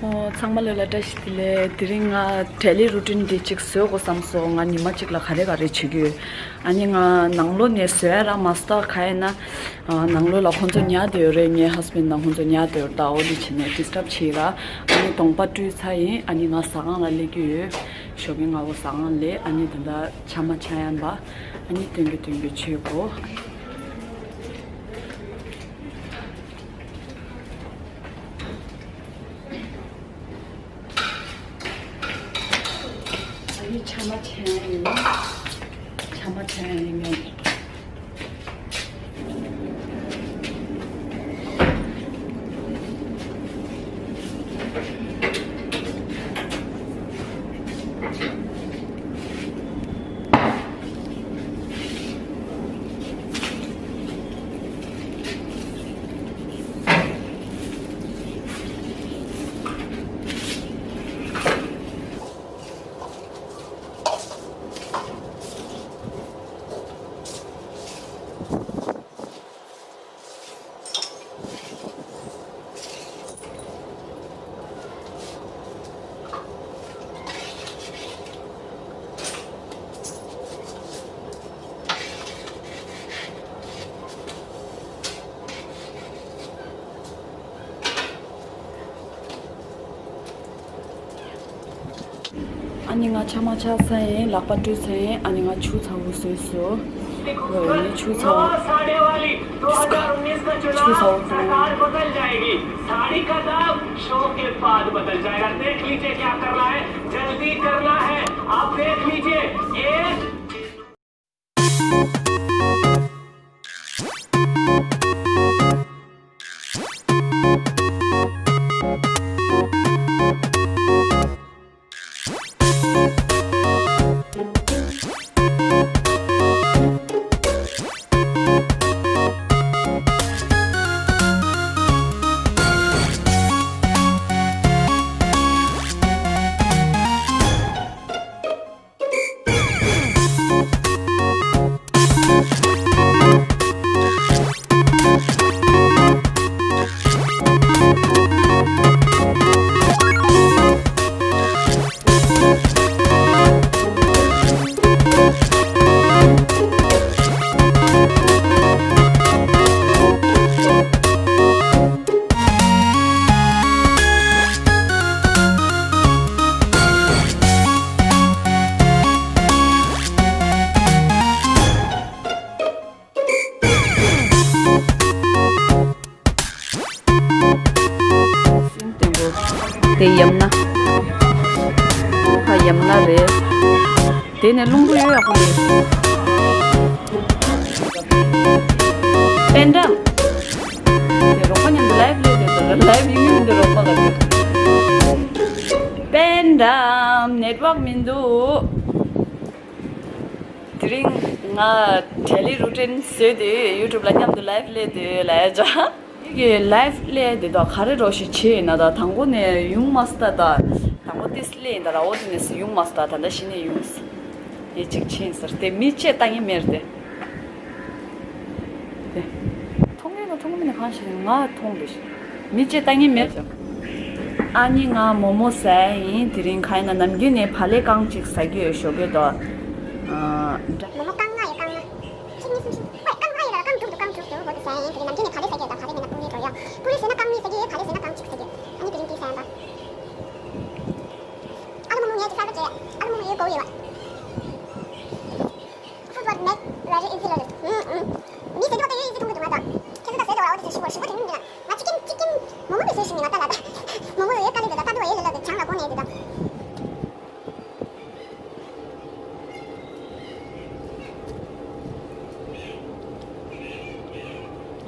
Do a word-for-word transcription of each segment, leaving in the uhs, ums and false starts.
ཨོ། ཚང་མ་ལོ་ལ་བཀྲ་ཤིས་བདེ་ལེགས། དེ་རིང་ང་daily routine འདི་གཅིག་བཟོ་དགོས་བསམ་སོང་། ང་ཉི་མ་གཅིག་ལ་ག་རེ་ག་རེ་བྱེད་ཀྱི་ཡོད། ཨ་ནི་ང་ནང་ལོགས་ནས་བཟོ་ཡ་རག་མ་སོང་། ག་ཡིན་ན་ཨ་ནང་ལོགས་ལ་ཁོང་ཚོ་ཉལ་བསྡད་ཡོད་རེད། ངའི་husband དང་ཁོང་ཚོ་ཉལ་བསྡད་ཡོད་རེད། ད་འོ་འདི་བྱས་ནས་disturb བྱེད་ར། ཨ་ནི་གདོང་པ་བཀྲུས་ཚར་ཡིན། ཨ་ནི་ང་ཟ་ཁང་ལ་སླེབས་ཀྱི་ཡོད། ཞོགས་ཀས་སྔ་པོ་ཟ་ཁང་སླེབས། ཨ་ནི་ད་ལྟ་ཆ་མ་ཆ་ཡན་པ། ཨ་ནི་སྟོན་གྱི་སྟོན་གྱི་བྱེད་དགོས། ཨ་ནི་ཆ་མ་ཆ་ཡན་ཡིན། ཆ་མ་ཆ་ཡན་ཡིན་ངས། ཨ་ནི་ང་ཆ་མ་ཆ་ཚར་ཡིན། ལག་པ་བཀྲུས་ཚར་ཡིན། ཨ་ནི་ང་ཆུ་ཚ་བོ་བཟོས་སོང་། ཨོ་ཡིན། ཆུ་ཚ་བོ། ཆུ་ཚ་བོ་བཏུང་། साड़ी का दाम शो के बाद बदल जाएगा। देख लीजिए क्या करना है, जल्दी करना है। आप देख लीजिए। एक དེ་ཡམ་ན། ཧ། ཡམ་ན་རེད། དེ་ནས་རླུང་བུ་ཡོད་ཡག་པོ་རེད། པེན་ཌམ། དེ་རོགས་པ་མཉམ་དུ་ལའིབ་ལས་དེ་ལའིབ་ཡིན་ཡིན་དུ་རོགས་པ་ལ་དེ། པེན་ཌམ་ནེཊ་ཝརྐ་མི་འདུག་དེ་རིང་ང་daily routine བཟོས་དུས་ཡུ་ཊུབ་ལ་མཉམ་དུ་ལའིབ་སླེབས་དུས་ལབ་ཡ་ཅག་ཡི་གེ་ལའིབ་སླེབས་དེ་དག་ག་རེ་རོགས་ཞིག་བྱས་ཡིན་ན། ད་དང་པོ་ནས་ཡོང་མ་སོང་། ད་ད་དང་པོ་ཏིས་སླེབས་ཡིན། ད་ར་འོ་དེ་ནས་ཡོང་མ་སོང་། ད་ད་ལྟ་གཞི་ནས་ཡོང་སོང་། ཡི་གཅིག་བྱས་ཡིན་ཟེར་དེ་མི་ཅེ་ལྟ་ངེས་མེར་དེ། དེ་མཐོང་གི་ན་མཐོང་མིན་ན་གང་ཞིག་ང་མཐོང་འདུག་མི་ཅེ་ལྟ་ངེས་མེད་ཀྱང་། ཨ་ནི་ང་མོག་མོག་ཟ་ཡིན། དེ་རིང་ག་ཡིན་ན་ནམ་རྒྱུན་ནས་བག་ལེབ་རྐང་གཅིག་ཟ་གི་ཡོད། ཞོགས་ཀས་དོ། ཨ། མོག་མོག་རྐང་ལྔ་ཡོད། རྐང་ལྔ། གཅིག་གཉིས་གསུམ་བཞི། ཧོꯏ། རྐང་ལྔ་ཡོད་ལ་རྐང་དྲུག་འདུག་རྐང་དྲུག་དེ་འོ་འོ་དེ་ཟ་ཡིན། དེ་རིང་ནམ་རྒྱུན་ནས་བག་ལེབ་ཟ་གི་ཡོད། ད་བག་ལེབ་མེད་ན་པུ་རི་འགྲོ་ཡོང་། པུ་རི་ཟོས་ན་རྐང་གཉིས་ཟ་གི་ཡོད། བག་ལེབ་ཟོས་ན་རྐང་གཅིག་ཟ་གི་ཡོད། ཨ་ནི་དེ་རིང་དེ་ཟ་ཡིན་པ། ཨ་ལུ་མོག་མོག་ངས་ཅིག་གསར་པ་བྱས། ཨ་ལུ་མོག་མོག་ཡོད་གོ་ཡོད་པ། Food was made very easy ལབ་རེད། ཨུམ་ཨུམ། མི་ཟེར་དུས་ད་ཡོད་ཡོད་ཟེར་མཐོང་གི་འདུག་ང་ད། ཁྱེད་ཚོ་ད་ཟེར་དུས་འོ་འོ་དེ་ཟེར་ཞུ་བ་ཞུ་བ་དེ་མིན་འདུག་ང་ཅི་ཀིན་ཅི་ཀིན་མོག་མོག་དེ་ཟེར་ཞུ་མི་ང་ད་ལ་ད། མོག་མོག་ཡོད་དཀའ་ལས་འདུག་ད་ད་དུ་ཡོད་ལ་ལ་དེ་བྱང་ལ་གོ་ནས་འདུག་ད།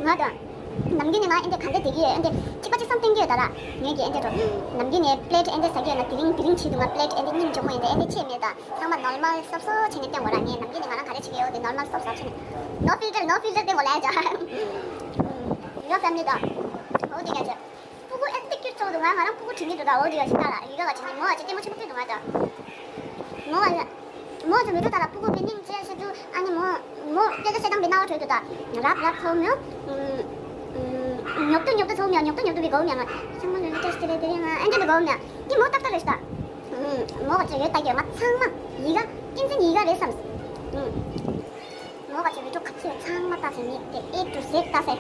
ང་ད། ནམ་རྒྱུན་ནས་ང་ཨེ་འདྲ་ག་འདྲ་བསྡད་ཀྱི་ཡོད། ཨེ་འདྲ་གཅིག་པ་གཅིག་བསམ་སྟོན་གྱི་ཡོད་ད་ལ། ངས་ཀྱི་ཨེ་འདྲ་འགྲོ། ནམ་རྒྱུན་ནས་པླེཊ་ཨེ་འདྲ་ཟ་གི་ཡོད་ན་དེ་རིང་དེ་རིང་བྱེད་དུས་ང་པླེཊ་ཨེ་འདྲ་སྙིང་རྗེ་མོ་ཡིན་ད། ཨེ་འདྲ་ཆེ་མེད་ད། ཚང་མ་ནོར་མལ་སོབ་སོབ་བྱས་ནས་སྟོན་དགོས་ར། ངས་ནམ་རྒྱུན་ནས་ང་རང་ག་རེ་བྱེད་ཀྱི་ཡོད་དེ་ནོར་མལ་སོབ་སོབ་བྱས་ནས། No filter, no filter སྟོན་དགོས་ལབ་ཡ་ཅག Your family ད། འོ་དེ་ག་ཅེ། སྤུ་གུ་ཨེ་འདྲ་སྐྱུར་ཚོགས་འདུག་ང་ང་རང་སྤུ་གུ་དྲན་གྱི་འདུག་ད་འོ་དེ་ག་ཞིག་ད་ལ་ཡི་ག་ག་བྱས་ནས་མོ་བ་ཅེ་ལྟད་མོ་ཆེན་པོ་སྟོན་འདུག་ང་ད། མོ་བ་ཡ། མོ་ཚོ་མི་འགྲོ་ད་ལ་སྤུ་གུ་མི་སྙིང་རྗེ་ཞིག་འདུག་ཨ་ནི་མོ། མོ་སྐད་ཆ་བཤད་སྟངས་པའི་སྣང་བ་འཕྲོད་འདུག་ད། རབ་རབ་ཚོགས་མྱོང་། ཉོབ་ཏུ་ཉོབ་ཏུ་ཚོགས་མྱོང་། ཉོབ་ཏུ་ཉོབ་ཏུ་བི་གོ་མྱོང་། ཚང་མ་ལོ་ལོ་ཏོག་ཏོག་ཏོག་ཏོག་ཡིན། ཨ་ ཡང་དུ་གོ་མྱ། འདི་མོ་ཏག་ཏག་རེད་ཤག་ཨུམ། མོ་ག་ཅིག་ཡོད་ལྟ་གི་ཡོད། ང་ཚང་མ་ཡི་ག་ཀུན་གཟན་ཡི་ག་རེད་བསམ། ཨུམ། མོ་ག་ཅིག་བི་ཌིའོ་ག་ཚོད་ཚང་མ་ལྟ་ཟེར་ནི་དེ་A to Z ལྟ་ཟེར།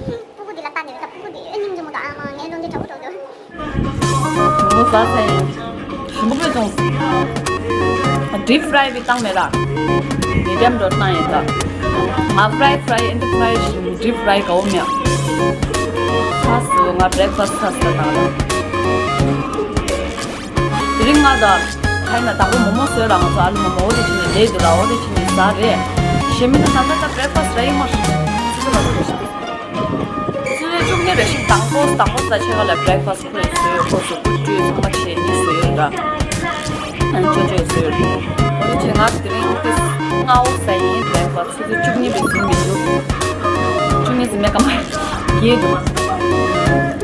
ཨུམ། སྤུ་གུ་འདི་ལ་ལྟ་ནི་རེད་ད། སྤུ་གུ་འདི་ཨེ་སྙིང་རྗེ་མོ་འདུག་ཨ་མ། ངའི་བློ་འདི་དྲག་པོ་འགྲོ་འདུག་ཞིམ་པོ་ཟ་ཚར་ཡིན། ཞིམ་པོ་དཔེ་བྱུང་སོང་། ཌིབ་ཕ་རའི་བི་བཏང་མེད་ལ། མི་ཌི་ཡམ་འགྲོ་བཏང་ཡིན་ད། ང་ཕ་རའི་ཕ་རའི་ཨེན་ཌི་ཕ་རའི་ཌིབ་ཕ་རའི་དགའ་བོ་མེད། ཚ་སོ། ང་བྷི་རེག་ཕ་སི་ཚ་སོ་བཏང་ལ། དེ་རིང་ང་ད་ཁ་ཡིན་ན་དང་པོ་མོག་མོག་བཟོས་ལ། ང་ཚོ་ཨ་ལུ་མོག་མོག་འོ་དེ་བྱས་ནས་ལས་འདུག་ལ། འོ་དེ་བྱས་ནས་ཟ་རེད། ཞེ་མི་ད་ད་ད་ད་བྷི་རེག་ཕ་སི་ར་ཡིན་མ། ཚོད་བཅུ་གཉིས་རེ་ཞིག་དང་པོ་དང་པོ་ཟ་ཆེ་ག་ལ་བྷི་རེག་ཕ་སི་ཁོས་བཟོས། ཁོ་སོ་སྐུ་སྤྲོད་ཚང་མ་བྱས་ནས་བཟོས་ཡོད་ད། ཨ་ཅོ་ཅོས་བཟོས་ཡོད། འོ་དེ་བྱས་ང་དེ་རིང་ཏིས་སྔ་བོ་ཟ་ཡིན། བྷི་རེག་ཕ་སི་ཚོད་བཅུ་གཉིས་རེ་ཟིན་མི་འདུག་བཅུ་གཉིས་ཟིན་མེད་ཀ་མ་རེད། འོ་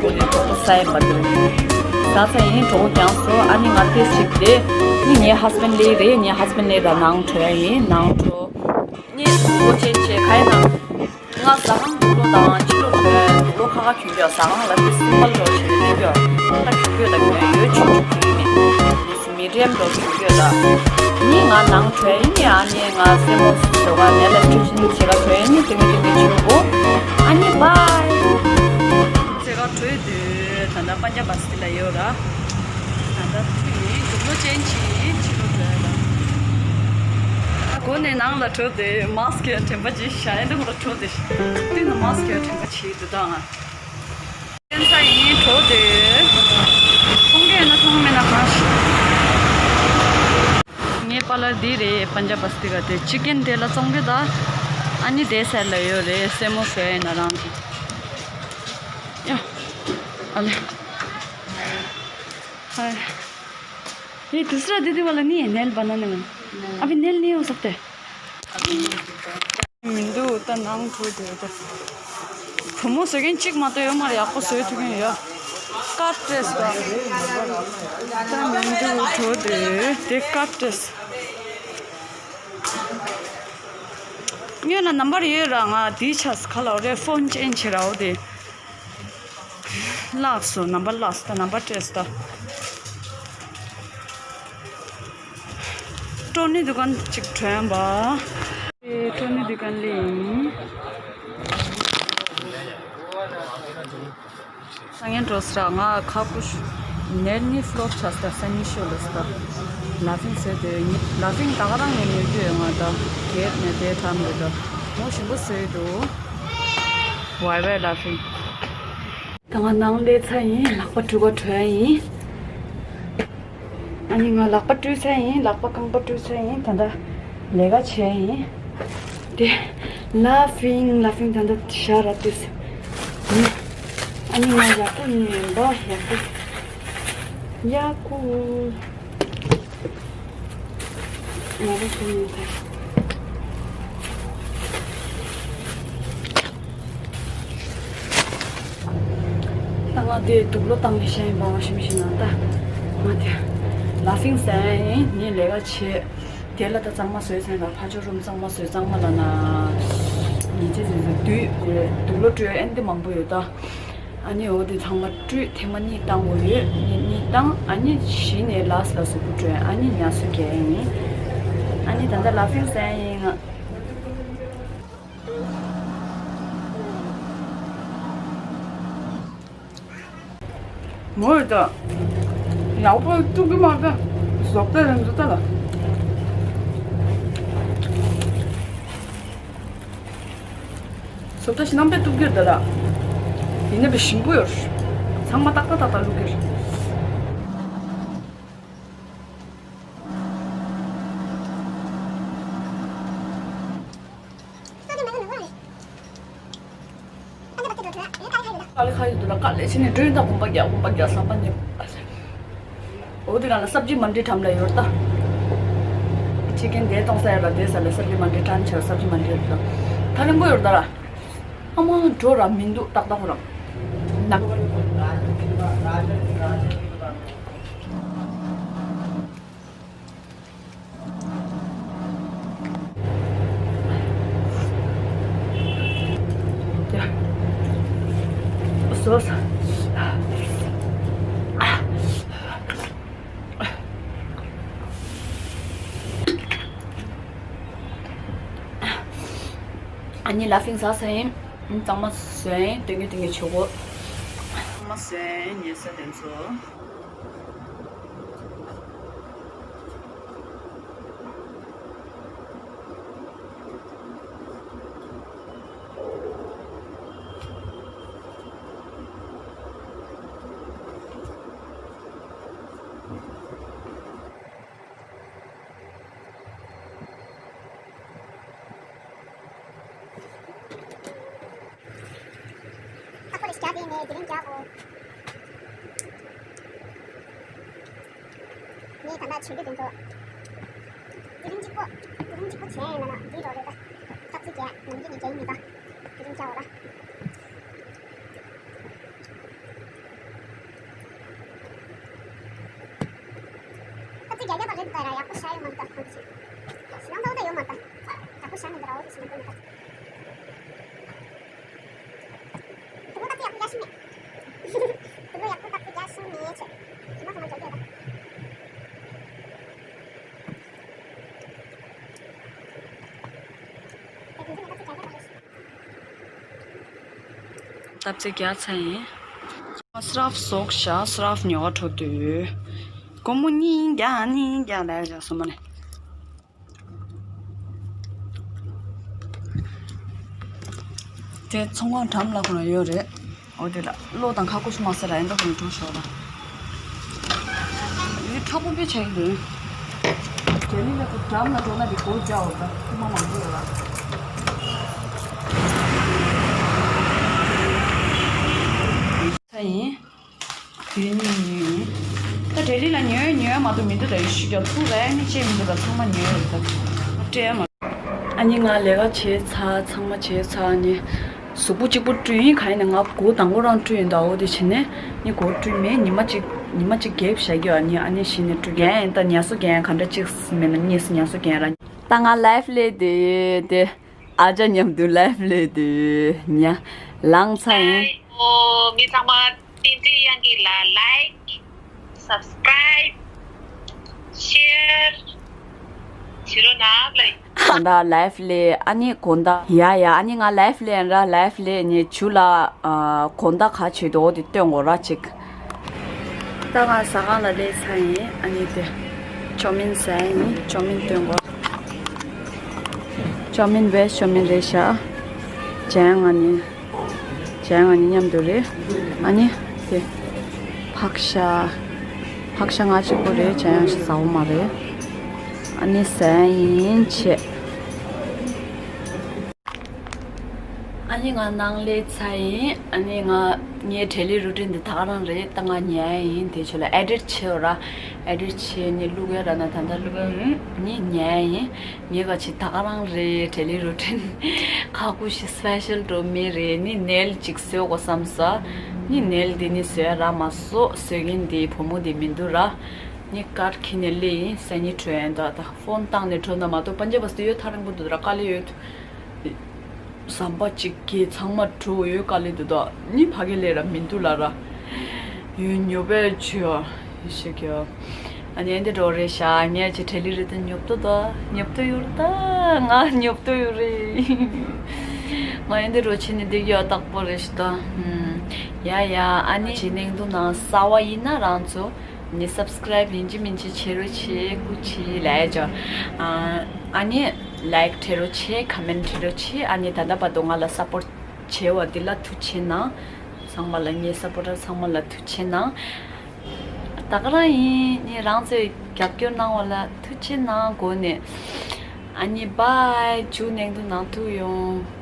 དེ་གྲོགས་པོ་ཟ་ཡིན་པ་དེ་རིང་ཟ་ཚར་ཡིན། གྲོགས་པོ་རྒྱངས་སོ། ཨ་ནི་ང་ཏིས་ཞིག་དེ་ནི་ངའི་ཧས་བྷེན་ཌི་ལས་རེད། ངའི་ཧས་བྷེན་ཌི་ལས་ར་ནང་བྲོས་ཡིན། ནང་བྲོས། ངས་སྒོ་ཆེན་བྱས་ཁ་ཡིན་ན། ང་ཟ་ཁང་དུག་ལོག་དང་ཕྱི་ལོགས་བྲོས། དུག་ལོག་ཁ་ཁ་གྱོན་གྱི་ཡོད། ཟ་ཁང་ལ་དེ་སིམ་པལ་འགྲོ་བྱེད་ཀྱི་ཡོད། ད་གྱོན་གྱི་ཡོད། ད་གྱོན་ཡོད་ཆུང་ཆུང་གྱོན་གྱི་མེད། དེ་སུ་མི་ཌི་ཡམ་འགྲོ་གྱོན་གྱི་ཡོད་ད། ནི་ང་ནང་བྲོས་ཡིན་ནི། ཨ་ནི་ང་སེ་མོ་སུ་ཟེར་བ་ནས་ལ་ཁྲུ་ཆིན་བྱེད་ག་བྲོས་ཡིན་ནི། དེ་མི་དེ་མི་ཆུ་བོ། ཨ་ནི་བྷའི། བྱེད་ག་བྲོས་དུས་ད་ལྟ་པན་ཇབ་བ་སི་ལ་ཡོད་ར། ད་ལྟ་ཐུག་ནས་དུག་ལོག་ཅན་གྱིས་ཕྱི་ལོགས་བྲོས་ཡོད་ར། སྒོ་ནས་ནང་ལ་བྲོས་ཏེ་མཱ་སི་ཀི་དྲན་པ་ཅིག་བཞག་ཡིན། དེ་ཁོ་ལ་བྲོས་ཏེ་སྟེང་ན་མཱ་སི་ཀི་དྲན་པ་ཅིག་འདུག་ད་ང་། བསྟན་ས་ཡིན་བྲོས་ཏེ། མཐོང་གི་ཡོད་ན་མཐོང་མེད་ན་གང་ཤེས། ངའི་པ་ལར་འདི་རེད། པན་ཇབ་བ་སི་ཏི་ག་དེ་ཅི་ཀེན་དེ་ལ་བཙོང་གི་ད། ཨ་ནི་དེ་སར་ལ་ཡོད་རེད། སེ་མོ་བཟོས་ཡིན་ན་རང་གི། ཡ། ཨ་ལེ། ཧའི། ཡེ་དུ་སྲ་དི་དི་ཝ་ལ་ནི་ནེལ་བ་ན་ནི་ཝ། ཨ་བི་ནེལ་ནི་ཡོང་སོག་ཏེ། མི་འདུག་ད་ནང་འགྲོ་དེ་ད། བུ་མོ་བཟོ་མཁན་གཅིག་མ་གཏོགས་ཡོད་མ་རེད། ཡག་པོ་བཟོས་ཐུབ་མཁན་ཡོད། ཀ་ཏྲེས་པ། ད་མི་འདུག་འགྲོ་དེ་དེ་ཀ་ཏྲེས། ཉོས་ན་ནམ་བར་ཡོད་ར། ང་དེའི་ཆ་ས་ག་ལ་རེ་ཕོན་ཅེན་ཇི་བྱེད་ར་འོ་དེ། ལགས་སོ། ནམ་བར་ལགས་སོ། ད་ནམ་བར་སྤྲད་སོ་ད། ཀྲོ་ནི་དུ་ཀན་ཅིག་བྲོས་པ། ཨེ་ཀྲོ་ནི་དུ་ཀན་ལ་ཡིན། སང་ཉིན་འགྲོ་སྲ། ང་ཁ་ཁུ་ནེལ་ནི་ཕློབ་ཆགས་སོ་ད། སང་ཉིན་ཤོ་ལ་སོ་ད། ལ་ཕིང་ཟེར་དེ་ཡིན། ལ་ཕིང་ད་ག་རང་ངས་ཉོ་རྒྱུ་ཡོད། ང་ད་གེར་ནས་དེ་ཁྲམ་རེད་ད། མོ་ཞིམ་པོ་བཟོས་འདུག་ཝའི་ཝའི་ལ་ཕིང་། ད་ང་ནང་སླེབས་ཚར་ཡིན། ལག་པ་བཀྲུ་ག་བྲོས་ཡིན། ཨ་ནི་ང་ལག་པ་བཀྲུས་ཚར་ཡིན། ལག་པ་རྐང་པ་བཀྲུས་ཚར་ཡིན། ད་ལྟ་ལས་ཀ་བྱས་ཡིན། དེ་ལ་ཕིང་ལ་ཕིང་ད་ལྟ་ཤ་ར་ཏིས། ཨ་ནི་ང་ཡག་པོ་ཉོས་པ་ཡག་པོ། ཡག་པོ། ང་རང་ཚོ་ནས་ད། ད་ང་དེ་དུག་ལོག་བཏང་ནས་བཤད་ཡིན་པ། ང་ཞིམ་ཞིམ་ན་ད། ང་དེ་ལ་ཕིང་ཟེར་ཡིན། ངས་ལས་ཀ་བྱེད། དེ་ལ་ད་གཙང་མ་བཟོས་ཚར་ལ། ཕ་ཇོ་རུམ་གཙང་མ་བཟོས། གཙང་མ་ལ་ན་ཉིན་ཅི་ཟིན་ཟིན་དུས་དུག་ལོག་སྤྲོད་ཨེ་འདི་མང་པོ་ཡོད་ད། ཨ་ནི་འོ་དེ་ཚང་མ་བཀྲུས། ཐེངས་མ་གཉིས་བཏང་དགོས་ཡོད། གཉིས་གཉིས་བཏང་། ཨ་ནི་གཞི་ནས་ལགས་ལ་གཟུགས་པོ་བཀྲུས། ཨ་ནི་ཉལ་སོ་གས་ཡིན། ཨ་ནི་ད་ལྟ་ལ་ཕིང་ཟེར་ཡིན་ང་། མོ་ཡོད་ད། ཡག་པོ་བཀྲུ་གི་མ་རེད་ད། བཟོ་ལྟ་རང་བཟོ་ལྟ་ལ། བཟོ་ལྟ་ཞིག་རྣམ་པས་གཏུབ་རྒྱུ་རེད་ད་ལ། ཡིན་ན་བི་ཞིམ་པོ་ཡོད། ཚང་མ་ཏག་ཏག་ཏག་ཏག་བླུག་རྒྱུ་རེད། དཀའ་ལས་ཁག་ཡོད་འདུག་ལ། དཀའ་ལས་བྱས་ནས་མགྲོན་དང་གོམ་པ་རྒྱག་གོམ་པ་རྒྱག་བསམ་པ་ནི། འོ་དེ་ག་ལ་སབ་ཇི་མན་ཌི་ཁྲམ་ལ་ཡོད་ད། ཅི་ཀེན་དེ་གཏོང་ས་ཡོད་ལ། དེ་ས་ལ་སབ་ཇི་མན་ཌི་ཁྲམ་ཆེ་བ། སབ་ཇི་མན་ཌི་ཡོད་ད། ཐག་རིང་པོ་ཡོད་ད་ལ། ཨ་མ་འགྲོ་ར་མི་འདུག་ཏག་ཏག་ཁོ་རང་ནག་ཡ། སོ་སོ། ཨ་ནི་ལ་ཕིང་ཟ་ས་ཡིན། གཙང་མ་བཟོས་ཡིན། སྟོན་གྱི་སྟོན་གྱི་ཆོག་གོ། གཙང་མ་བཟོས་ཡིན་ཉེ་ས་དེ་ཚོ། ཨ་ཁོ་རེ་རྒྱག་དེ་ནས་དེ་རིང་རྒྱག་གོ། ངས་ད་ལྟ་བྱེད་རྒྱུ་དེ་ཚོ། དེ་རིང་གཅིག་པོ། དེ་རིང་གཅིག་པོ་བྱས་ཡིན་ན་ན་འདི་རོ་རེད་ད། ཐབ་ཚིག་རྒྱག་ནམ་རྒྱུན་ནས་རྒྱག་ཡིན་མེད་ད། དེ་རིང་རྒྱག་འོ་ད། ཨ་ཙི་རྒྱ་རྒྱ་པ་རེད་འདུག་ད་ར། ཡག་པོ་བཞག་ཡོད་མ་རེད་ད་ཁོང་ཚོས། ཞེ་སྡང་ཚ་བོ་ད་ཡོད་མ་རེད་ད། ཡག་པོ་བཞག་མི་འདུག་ར། འོ་དེ་ཞེ་སྡང་ཚ་བོ་མི་འདུག་ད། དུག་ལོག་ཨ་ཙི་ཡག་པོ་རྒྱག་ཤེས་མེད། དུག་ལོག་ཡག་པོ་ཨ་ཙི་རྒྱག་ཤེས་མེད་ཆེ། ཞེ་སྡང་ཚ་བོ་རྒྱག་རྒྱ་ད། ད་དེ་ཚོ་ནི་ཨ་ཙི་རྒྱ་རྒྱ་པ་རེད། ཐབ་ཚིག་རྒྱག་ཚར་ཡིན། སྲབ་ཟོག་ཤ་སྲབ་ཉོ་བ་འགྲོ་དུས། སྒོར་མོ་གཉིས་རྒྱག་གཉིས་རྒྱག་ལས་རྒྱག་སོང་མ་ནི། དེ་ཚོང་ཁང་འགྲམ་ལ་ཁོ་ན་ཡོད་རེད། འོ་དེ་ལ་གློ་དང་ཁ་ཁུ་ཤུ་མ་ཟེར་ར་ཡིན་ད་ཁོ་ན་འགྲོ་ཤོག་ལ། ཡིད་ཁྲ་པོ་པོ་བྱས་ཡོད། དེ་ནི་ལ་ཁོ་འགྲམ་ལ་འགྲོ་ན་དེ་སྒོ་རྒྱག་འོ་ད་ཁུ་མ་མང་པོ་ཡོད་ལ། ད་ཡིན། དེ་ནི་ཉོས། ད་དེ་ལི་ལ་ཉོས་ཉོས་མ་གཏོགས་མི་འདུག་ད་ཡིན་ཤི་ཀྱང་ཚུགས་ར་ཡ་ནི་ཅེས་མི་འདུག་ད་ཚང་མ་ཉོས་ཡོད་ད། སྤྲད་མ། ཨ་ནི་ང་ལས་ཀ་བྱས་ཚར་ཚང་མ་བྱས་ཚར་ཨ་ནི། གཟུགས་པོ་གཅིག་པུ་བཀྲུས་ཡིན་ག་ཡིན་ན་ང་མགོ་དང་པོ་རང་བཀྲུས་ཡིན་ད། འོ་དེ་བྱས་ནས་ནི་མགོ་བཀྲུས་མེད་ཉི་མ་གཅིག་ཉི་མ་གཅིག་གེབ་བཞག་གི་ཨ་ནི་ཨ་ནི་བྱས་ནས་བཀྲུས་རྒན་ཡིན་ད་ཉལ་སོ་རྒན་ག་འདྲ་གཅིག་མེད་ན་གཉིས་སུ་ཉལ་སོ་རྒན་ར། ད་ང་ལའིབ་ལས་དེ་དེ་ཨ་ཅག་མཉམ་དུ་ལའིབ་ལས་དེ་ཉ་ལངས་ཚར་ཡིན། ཨོ་མི་ཚང་མ་བསྟན་འཛིན་དབྱངས་སྐྱིད་ལ་ལའིཀ། སབ་སི་ཀྲའིབ། ཤེར། བྱེད་རོགས་གནང་ལ། གོང་ད་ལའིབ་ལས་ཨ་ནི་གོང་ད་ཡ་ཡ་ཨ་ནི་ང་ལའིབ་ལས་ཨ་ར་ལའིབ་ལས་ནི་ཇུ་ལ་ཨ་གོང་ད་ག་བྱེད་དོ་དེ་སྟོན་གོ་ར་ཅིག་ད་ང་ཟ་ཁང་ལ་སླེབས་ཚར་ཡིན་ཨ་ནི་དེ་ཅོ་མིན་ཟ་ཡིན་ཅོ་མིན་སྟོན་གོ་ཅོ་མིན་བེ་ཅོ་མིན་རེད་ཤག་ཅན་ང་ནི། བྱས་ང་གཉིས་མཉམ་དུ་རེད། ཨ་ནི། དེ། ཕག་ཤ། ཕག་ཤ་ང་གཅིག་པོ་རེད་བྱས་ཡང་ཞིག་ཟ་བོ་མ་རེད། ཨ་ནི་ཟ་ཡིན་བྱས། ཨ་ནི་ང་ནང་ལས་ཚ་ཡིན། ཨ་ནི་ང་ངའི་ཌེ་ལི་རུ་ཊིན་འདི་ད་ག་རང་རེད། ད་ང་ཉལ་ཡིན་དེ་ཆོ་ལ་ཨེ་ཌིཊ་བྱེད་འོ་ར། ཨེ་ཌིཊ་བྱེད་ནི་བླུག་ཡ་ར་ན་ད་ད་བླུག་ཡ་ཡིན་ནི་ཉལ་ཡིན། ངའི་ག་ཆེ་ད་ག་རང་རེད་ཌེ་ལི་རུ་ཊིན། ཁ་ཁུ་ཤི་སི་པེ་ཤལ་འགྲོ་མི་རེད་ནི་ནེལ་ཅིག་བཟོས་གོ་བསམ་ས། ནི་ནེལ་འདི་ནི་བཟོས་ར་མ་བཟོ་བཟོས་ཀྱིན་འདི་བུ་མོ་འདི་མི་འདུག་ར། ནི་ཀར་ཁྱི་ནས་སླེ་ཡིན་ས་ནི་བྲོས་ཡན་ད་ད་ཕོན་བཏང་ནས་བྲོས་ན་མ་གཏོགས་པན་ཇབ་བ་སི་ཡོད་ཐ་རང་པོ་འདུག་ར་དཀའ་ལས་ཡོད། ཟམ་པ་གཅིག་གི་ཚང་མ་འགྲོ་ཡོད་དཀའ་ལས་འདུག་ད་ནི་ཕ་གི་ལས་ར་མི་འདུག་ལ་ར། ཡོད་ཉོ་བས་བྱོས་ཨ་ཡི་ཤེས་ཀྱི། ཨ་ནི་ཨེ་འདི་འགྲོ་རེད་ཤག་ངས་ཅི་ཁྲེ་ལི་རེད་དེ་ཉོབ་ཏོ་ད་ཉོབ་ཏོ་ཡོད་རེད་ད་ང་ཉོབ་ཏོ་ཡོད་རེད། ང་ཨེ་འདི་འགྲོ་ཕྱིན་ནི་འདི་ཡོད་རྟག་པོ་རེད་ཤག་ད། ཡ་ཡ་ཨ་ནི་ཅི་ནང་དུ་ནང་གསར་བ་ཡིན་ན་རང་ཚོ་ནི་སབ་སི་ཀྲའིབ་ཡིན་གཅིག་མིན་གཅིག་བྱེད་རོགས་བྱེད་སྐུ་མཁྱེན་ལབ་ཡ་ཅོ། ཨ་ནི་ལའིཀ་བྱེད་རོགས་བྱེད་ཁ་མེན་བྱེད་རོགས་བྱེད་ཨ་ནི་ད་ལྟ་བར་དུ་ང་ལ་སབ་པོར་ཊི་བྱས་པ་འདི་ལ་ཐུགས་རྗེ་ཆེ་གནང་། ཚང་མ་ལ་ངའི་སབ་པོར་ཊར་ཚང་མ་ལ་ཐུགས་རྗེ་ཆེ་གནང་། ད་ག་རང་ཡིན་ནི་རང་ཚོས་རྒྱབ་སྐྱོར་གནང་བ་ལ་ཐུགས་རྗེ་ཆེ་གནང་དགོས་ནས། ཨ་ནི་བཱའི་ཇུ་ནེང་དུ་ནང་ཐུག་ཡོང་།